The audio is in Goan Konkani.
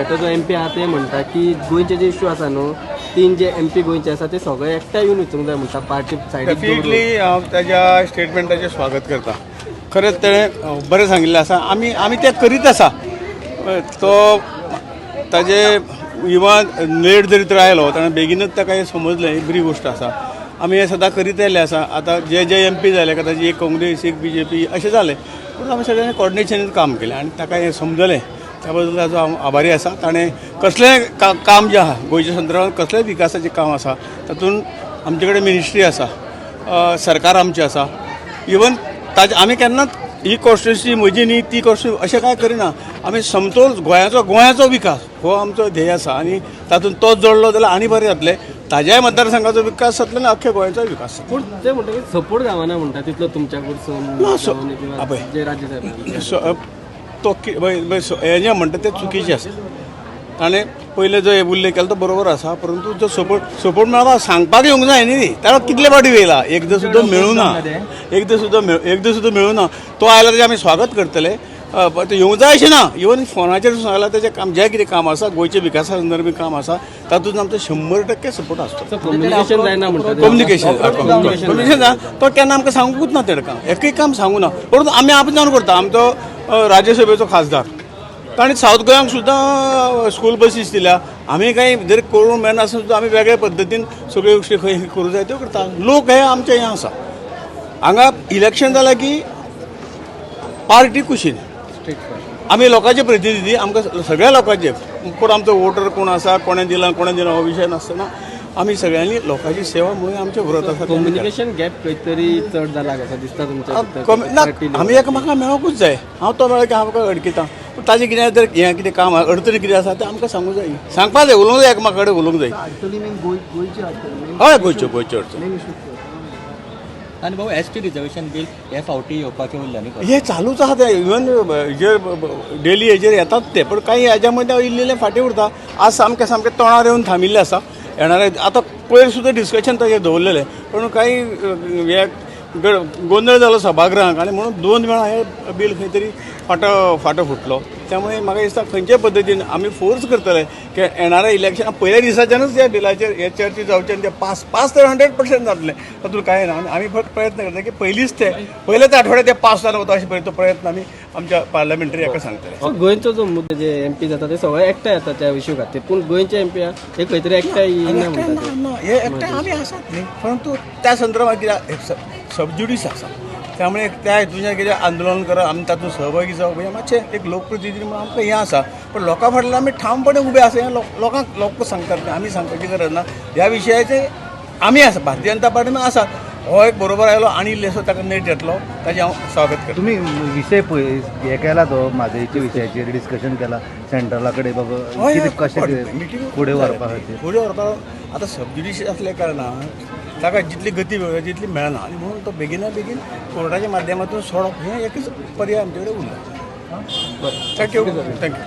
आतां जो एम पी आहा ते म्हणटा की गोंयचे जे इश्यू आसा न्हू तीन जे एम पी गोंयचे आसा ते सगळे एकठांय येवन विचारूंक जाय म्हणटा पार्टी सायडीक. डेफिनेटली हांव ताज्या स्टेटमेंटाचें स्वागत करता. खरेंच तेणें बरें सांगिल्लें आसा. आमी आमी तें करीत आसा. तो ताजे इवन लेट जरी तर आयलो ताणें बेगीनच ताका हें समजलें, ही बरी गोश्ट आसा. आमी हें सदां करीत आयिल्लें आसा. आतां जे जे एम पी जाले ताजी एक काँग्रेस एक बी जे पी अशें जालें, पूण आमी सगळ्यांनी कॉर्डिनेशनान काम केलें आनी ताका हें समजलें, त्या बद्दल ताजो हांव आभारी आसा. ताणें कसलेंय काम जें आहा गोंयच्या संदर्भात, कसलेंय विकासाचें काम आसा तातूंत आमचे कडेन मिनिस्ट्री आसा, सरकार आमचें आसा. इवन ताजे आमी केन्नाच ही कॉन्स्टिट्युन्सी म्हजी न्ही ती कॉन्स्टिट्युन्सी अशें कांय करिना. आमी समतोल गोंयाचो गोंयाचो विकास हो आमचो ध्येय आसा आनी तातूंत तो जोडलो जाल्यार आनी बरें जातलें. ताज्याय मतदारसंघाचो विकास जातलो आनी अख्ख्या गोंयाचो विकास जातलो. पूण ते म्हणटा की सपोर्ट गावना म्हणटा तितलो तुमच्या कडसून जे राज्य सरकार तो हें जें म्हणटा तें चुकीचें आसा. ताणें पयलें जो उल्लेख केलो तो बरोबर आसा, परंतु जो सपोर्ट मेळपा सांगपाक येवंक जाय न्ही. ताका कितले फावटी येयला, एकदां सुद्दां मेळूं ना, एकदां सुद्दां मेळूं ना. तो आयला तेजें आमी स्वागत करतले. येवंक जाय अशें ना. इवन फोनाचेर सांगला तेजें काम जें कितें काम आसा गोंयच्या विकासा संदर्भी काम आसा तातूंत आमचो 100% सपोर्ट आसतो. कम्युनिकेशन जायना म्हणटा, कम्युनिकेशन जायना. तो केन्ना आमकां सांगूंकूच ना, तेणें काम एकूय काम सांगूं ना. परंतु आमी आपण जावन करता. आमचो राज्यसभेचो खासदार ताणें सावथ गोंयांक सुद्दां स्कूल बसीस दिल्या. आमी कांय जर करूंक मेळना सुद्दां आमी वेगळे पद्दतीन सगळ्यो गोश्टी खंय करूं जाय त्यो करता. लोक हे आमचे हें आसा. हांगा इलेक्शन जालें की पार्टी कुशीन आमी लोकांचे प्रतिनिधी, आमकां सगळ्या लोकांचे कोण आमचो वोटर कोण आसा, कोणें दिला कोणें दिला हो विशय नासतना आमी सगळ्यांनी लोकांची सेवा म्हणून आमचें व्रत आसा. कम्युनिकेशन गॅप खंय तरी चड जाला कसो दिसता तुमच्या? ना, आमी एकामेकांक मेळोंकूच जाय. हांव तो मेळ्ळो की हांव अडकिता, पूण ताजें कितें जर हें कितें काम अडचणी कितें आसा तें आमकां सांगूंक जाय, सांगपा जाय, उलोवंक जाय, एकामेका कडेन उलोवंक जाय. हय, गोंयच्यो अडचणी. आनी भाऊ एस टी रिजर्वेशन बील हे फावटी येवपाचें उरलें न्ही? हे चालूच आसा तें. इवन हेजेर डेली हेजेर येतात ते, पूण कांय हेज्या मदीं इल्लें फाटीं उरता. आज सामकें सामकें तोंडार येवन थांबिल्लें आसा. येणारे आतां पयर सुद्दां डिस्कशन ताजेर दवरलेलें, पूण कांय हे गोंदळ जालो सभागृहाक आनी म्हणून 2 वेळा हे बील खंय तरी फाटो फुटलो. त्यामुळे म्हाका दिसता खंयचे पद्दतीन आमी फोर्स करतले की येणाऱ्या इलेक्शन पयल्या दिसाच्यानूच ह्या बिलाचेर हे चर्चा जावचे आनी ते पास तर 100% जातले, तातूंत कांय ना. आमी फक्त प्रयत्न करता की पयलींच ते पयल्याच आठवड्यात ते पास जावन वता अशें तो प्रयत्न आमी आमच्या पार्लमेंटरी हाका सांगतले. गोंयचो जो मुद्दो जे एम पी जाता ते सगळे एकठांय येता त्या इश्यू खातीर, पूण गोंयचे एम पी हे खंय तरी एकठांय येना म्हणटा. हे एकठांय आमी आसात न्ही, परंतु त्या संदर्भात कित्याक सबज्युडीस आसा, त्यामुळे त्या हितून कितें आंदोलन करप आमी तातूंत सहभागी जावप हें मातशें एक लोकप्रतिनिधी म्हणून आमकां हें आसा. पण लोकां फाटल्यान आमी ठामपणे उबे आसा हें लोकांक लोक सांगतात, आमी सांगपाची गरज ना. ह्या विशयाचे आमी आसा, भारतीय जनता पार्टी आसा. हो एक बरोबर आयलो आनी इल्लेसो ताका नेट येतलो, ताजें हांव स्वागत करता. तुमी विशय हे केला तो म्हादयच्या विशयाचेर डिस्कशन केला सेंट्रला कडेन बाबा कितें कशें फुडें व्हरपा खातीर? फुडें व्हरपाक आतां सबज्युडीस आसल्या कारणान ताका जितली गती मेळटा तितली मेळना आनी म्हणून तो बेगिना बेगीन कोर्टाच्या माध्यमातून सोडप हें एकच पर्याय आमचे कडेन उरला. Thank you, thank you.